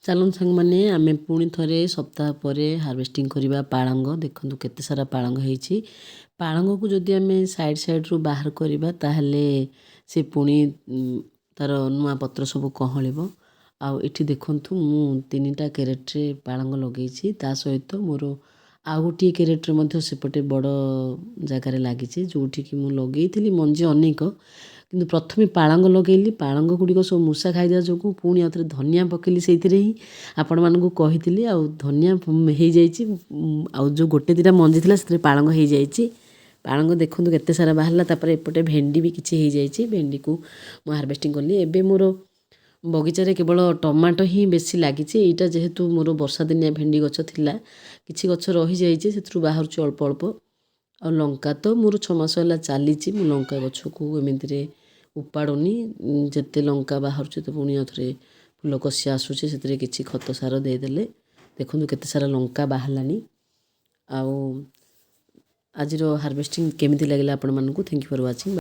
ଚାଲନ୍ତୁ ସାଙ୍ଗମାନେ, ଆମେ ପୁଣି ଥରେ ସପ୍ତାହ ପରେ ହାର୍ଭେଷ୍ଟିଂ କରିବା ପାଳଙ୍ଗ। ଦେଖନ୍ତୁ, କେତେ ସାରା ପାଳଙ୍ଗ ହେଇଛି। ପାଳଙ୍ଗକୁ ଯଦି ଆମେ ସାଇଡ଼୍ ସାଇଡ଼୍ରୁ ବାହାର କରିବା, ତାହେଲେ ସେ ପୁଣି ତାର ନୂଆ ପତ୍ର ସବୁ କହଳିବ। ଆଉ ଏଠି ଦେଖନ୍ତୁ, ମୁଁ ତିନିଟା କ୍ୟାରେଟ୍ରେ ପାଳଙ୍ଗ ଲଗେଇଛି। ତା ସହିତ ମୋର ଆଉ ଗୋଟିଏ କ୍ୟାରେଟ୍ରେ ମଧ୍ୟ ସେପଟେ ବଡ଼ ଜାଗାରେ ଲାଗିଛି, ଯେଉଁଠିକି ମୁଁ ଲଗେଇଥିଲି ମଞ୍ଜି ଅନେକ। କିନ୍ତୁ ପ୍ରଥମେ ପାଳଙ୍ଗ ଲଗେଇଲି। ପାଳଙ୍ଗ ଗୁଡ଼ିକ ସବୁ ମୂଷା ଖାଇଦେବା ଯୋଗୁଁ ପୁଣି ଆଉ ଥରେ ଧନିଆ ପକେଇଲି। ସେଇଥିରେ ହିଁ ଆପଣମାନଙ୍କୁ କହିଥିଲି। ଆଉ ଧନିଆ ହେଇଯାଇଛି। ଆଉ ଯେଉଁ ଗୋଟେ ଦୁଇଟା ମଞ୍ଜି ଥିଲା, ସେଥିରେ ପାଳଙ୍ଗ ହେଇଯାଇଛି। ପାଳଙ୍ଗ ଦେଖନ୍ତୁ କେତେ ସାରା ବାହାରିଲା। ତାପରେ ଏପଟେ ଭେଣ୍ଡି ବି କିଛି ହେଇଯାଇଛି। ଭେଣ୍ଡିକୁ ମୁଁ ହାର୍ଭେଷ୍ଟିଂ କଲି। ଏବେ ମୋର ବଗିଚାରେ କେବଳ ଟମାଟୋ ହିଁ ବେଶୀ ଲାଗିଛି। ଏଇଟା ଯେହେତୁ ମୋର ବର୍ଷା ଦିନିଆ ଭେଣ୍ଡି ଗଛ ଥିଲା, କିଛି ଗଛ ରହିଯାଇଛି, ସେଥିରୁ ବାହାରୁଛି ଅଳ୍ପ ଅଳ୍ପ। ଆଉ ଲଙ୍କା ତ ମୋର 6 ମାସ ହେଲା ଚାଲିଛି। ମୁଁ ଲଙ୍କା ଗଛକୁ ଏମିତିରେ ଉପାଡ଼ୁନି। ଯେତେ ଲଙ୍କା ବାହାରୁଛି ତ ପୁଣି ଆଉ ଥରେ ଫୁଲ କଷି ଆସୁଛି। ସେଥିରେ କିଛି ଖତ ସାର ଦେଇଦେଲେ ଦେଖନ୍ତୁ କେତେ ସାରା ଲଙ୍କା ବାହାରିଲାନି। ଆଉ ଆଜିର ହାର୍ଭେଷ୍ଟିଂ କେମିତି ଲାଗିଲା ଆପଣମାନଙ୍କୁ? Thank you for watching.